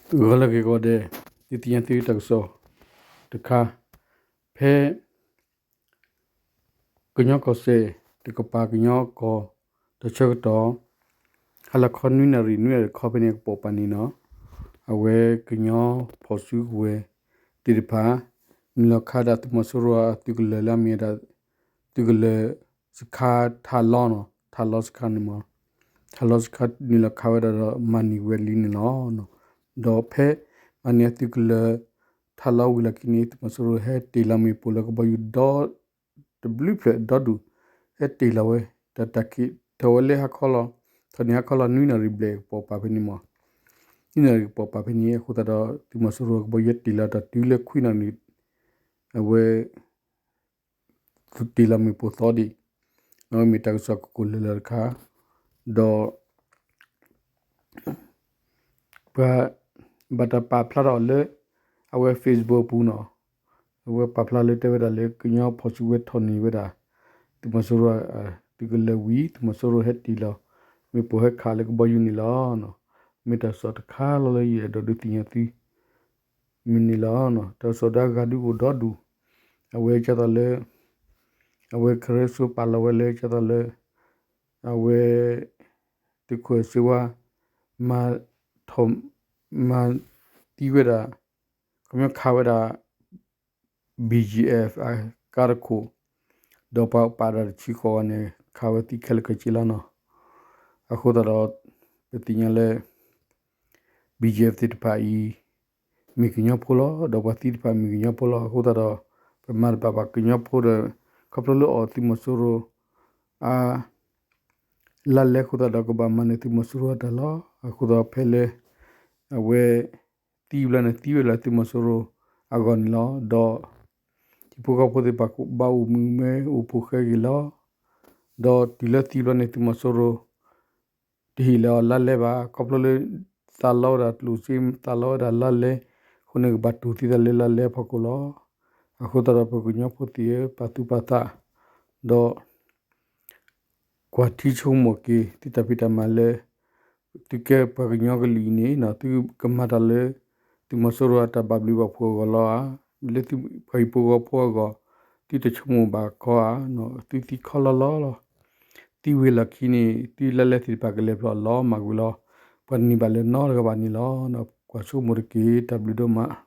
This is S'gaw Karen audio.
ဂီၤလၢအဂ့ၤကိးဂၤဒဲး, ဒုးသ့ၣ်ညါသုတၢ်ကစီၣ်တခါ, ဖဲ ကညီကီၢ်စဲၣ် တကပၤကညီကီၢ်တဆၢကတီၢ် ဟါလီၤခီနွံနၣ်ရံၣ် နွံနၣ်ရံၣ်တခီဖဲန့ၣ် ကပိာ်ပာ်န့ၣ်နီၤ, အဝဲကညီဖီၣ်စုကဝဲၤသ့ၣ်တဖၣ် နုာ်လီၤခးဒၣ်သုးမီၤစိရိၤအသုးကလၢၤလၢအမ့ၢ်ဝဲဒၣ် သုးကလၢၤစခါထးလီၤနီၤ, ထးလီၤစခါန့ၣ်မ့ၢ် ထးလီၤစခါနုာ်လီၤခးဝဲဒၣ်ဒီးမၤန့ၢ်ဝဲလံန့ၣ်လီၤ. ဒီးဖဲမၤန့ၢ်အသုးကလၢၤ ထးလီၤဝံၤလီၢ်ခံန့ၣ် သုးမီၤစိရိၤဟဲတ့ၢ်လီၤမ့ၣ်ပိၢ်လၢကဘီယူၤဒီ တဘျုးဖျၢၣ်ဒီဒူၣ် ဟဲတ့ၢ်လီၤဝဲ, တၢ်တၢ်ခံးထီၣ်ဝဲလၢဟါခီလီၤ, ထီၣ်န့ၢ်ဟါခီလီၤ နွံနၣ်ရံၣ်ဘျဲၣ်ကပိာ်ပာ်ဖဲန့ၣ်မ့ၢ်, နွံနၣ်ရံၣ်ကပိာ်ပာ်ဖဲန့ၣ် အဃိသတးဒီး သုးမီၤစိရိၤကဘီယူၤဟဲတ့ၢ်လီၤတၢ်တုၤလၢခွံနၣ်ရံၣ် အဝဲ တ့ၢ်လီၤမ့ၣ်ပိၢ်သီဒံး, အဝဲမ့ၢ်တၢ်ကစီၣ်ကကိၢ်လၢလၢတခါ, ဒီး ပှၤဘၣ်တၢ်ပာ်ဖျါထီၣ်လၢ အဝဲ Facebook အပူၤနီၤ, အဝဲပာ်ဖျါလၢတဲဝဲဒၣ်လၢကညီဖီၣ်စုကဝဲၤထီၣ်န့ၢ်ဝဲဒၣ် သုးမီၤစိရိၤ သုးကလၢၤဝံၤ သုးမီၤစိရိၤဟဲတ့ၢ်လီၤ မ့ၣ်ပိၢ်ဟဲခးလၢကဘီယူၤန့ၣ်လီၤ. မ့ၢ်တၢ်ကစီၣ်တခါလီၤလၢယအဲၣ်ဒိးဒုးသ့ၣ်ညါသု မ့ၢ်န့ၣ်လီၤ. တၢ်ကစီၣ်ဒၣ်ဂၤဒုအိၣ်ဒီဒူၣ်, အဝဲကသိးလၢ အဝဲကရၢစိပာ်လီၤဝဲလၢကသိးလၢ အဝဲ သုးခိၣ်စ့ဝါ မၤထီၣ် မၤသံဝဲဒၣ် ခီပညီခးဝဲဒၣ် BGF အကါတခိၣ်, ဒီးပှၤပာ်ဒၣ်တဆံဃိးဂၤန့ၣ် ခးဝဲသံခဲလၢာ်ခဲဆ့လီၤနီၤ. အဃိသတးဒီး ပသ့ၣ်ညါလၢ BGF သ့ၣ်တဖၣ်အံၤ မ့ၢ်ကညီဖိလီၤ, ဒီးပှၤသံတဖၣ်မ့ၢ်ကညီဖိလီၤ. အဃိသတးဒီး ပမၤတဘၣ်ဘၣ်ကညီဖိဒီး ခီဖျိလၢအီၣ်သုးမီၤစိရိၤ အ လါလဲအဃိသတးဒီး ကဘၣ်မၤန့ၢ်သုးမီၤစိရိၤအတၢ်လီၤ. အဃိသတးဒီးဖဲလၢ အဝဲ သံဘျီန့ၣ် သံဝဲလၢသုးမီၤစိရိၤအဂီၢ်န့ၣ်လီၤ. ဒီး ဟံၣ်ဖိဃီဖိသ့ၣ်တဖၣ်ဘၣ်အိၣ်မုာ်မ့ၢ်အိၣ်ဖိဃဲဂ့ၤလီၤ. ဒီးတုၤလၢသံဘျီန့ၣ် သုးမီၤစိရိၤ တဟ့ၣ်လီၤအီၤလါလဲဘၣ်. ခီဖျိလၢ သးလီဝဲဒၣ်ကျိၣ်စ့ သးလီဝဲဒၣ်လါလဲ အဃိန့ၣ် ကဘၣ်တူၢ်သံသးလၢလါလဲအဖီခိၣ်လီၤ. အဃိသတးဒီးပကညီဖိသ့ၣ်ဧၢ ပာ်သူၣ်ပာ်သး ဒီး ကွၢ်ထံဆိကမိၣ်က့ၤ သုတၢ်ဖံးတၢ်မၤလၢ သုကဲပှၤကညီကလုာ်အံၤန့ၣ် သုကမၤတၢ်လၢ သုးမီၤစိရိၤအတၢ်ဘၣ်ဘျုးဘၣ်ဖှိၣ်အဂီၢ်လီၤဧါ, လၢသုပှၤဟံၣ်ဖိဃီဖိအဂီၢ် သုတဆိကမိၣ်ဘၣ်ခီဧါ, သုသံခီလီၤလီၤလီၤ. သံဝံၤလီၢ်ခံန့ၣ် သုလါလဲသ့ၣ်တဖၣ်ကလဲၤဖျိလီၤမၢ်ကွံာ်လီၤ. ပှၤတန့ၢ်ဘၣ်လၢၤနီတဂၤဘၣ်န့ၣ်လီၤ. ကွၢ်ဆိကမိၣ်တက့ၢ် တၢ်ဘျုးဒိၣ်မး.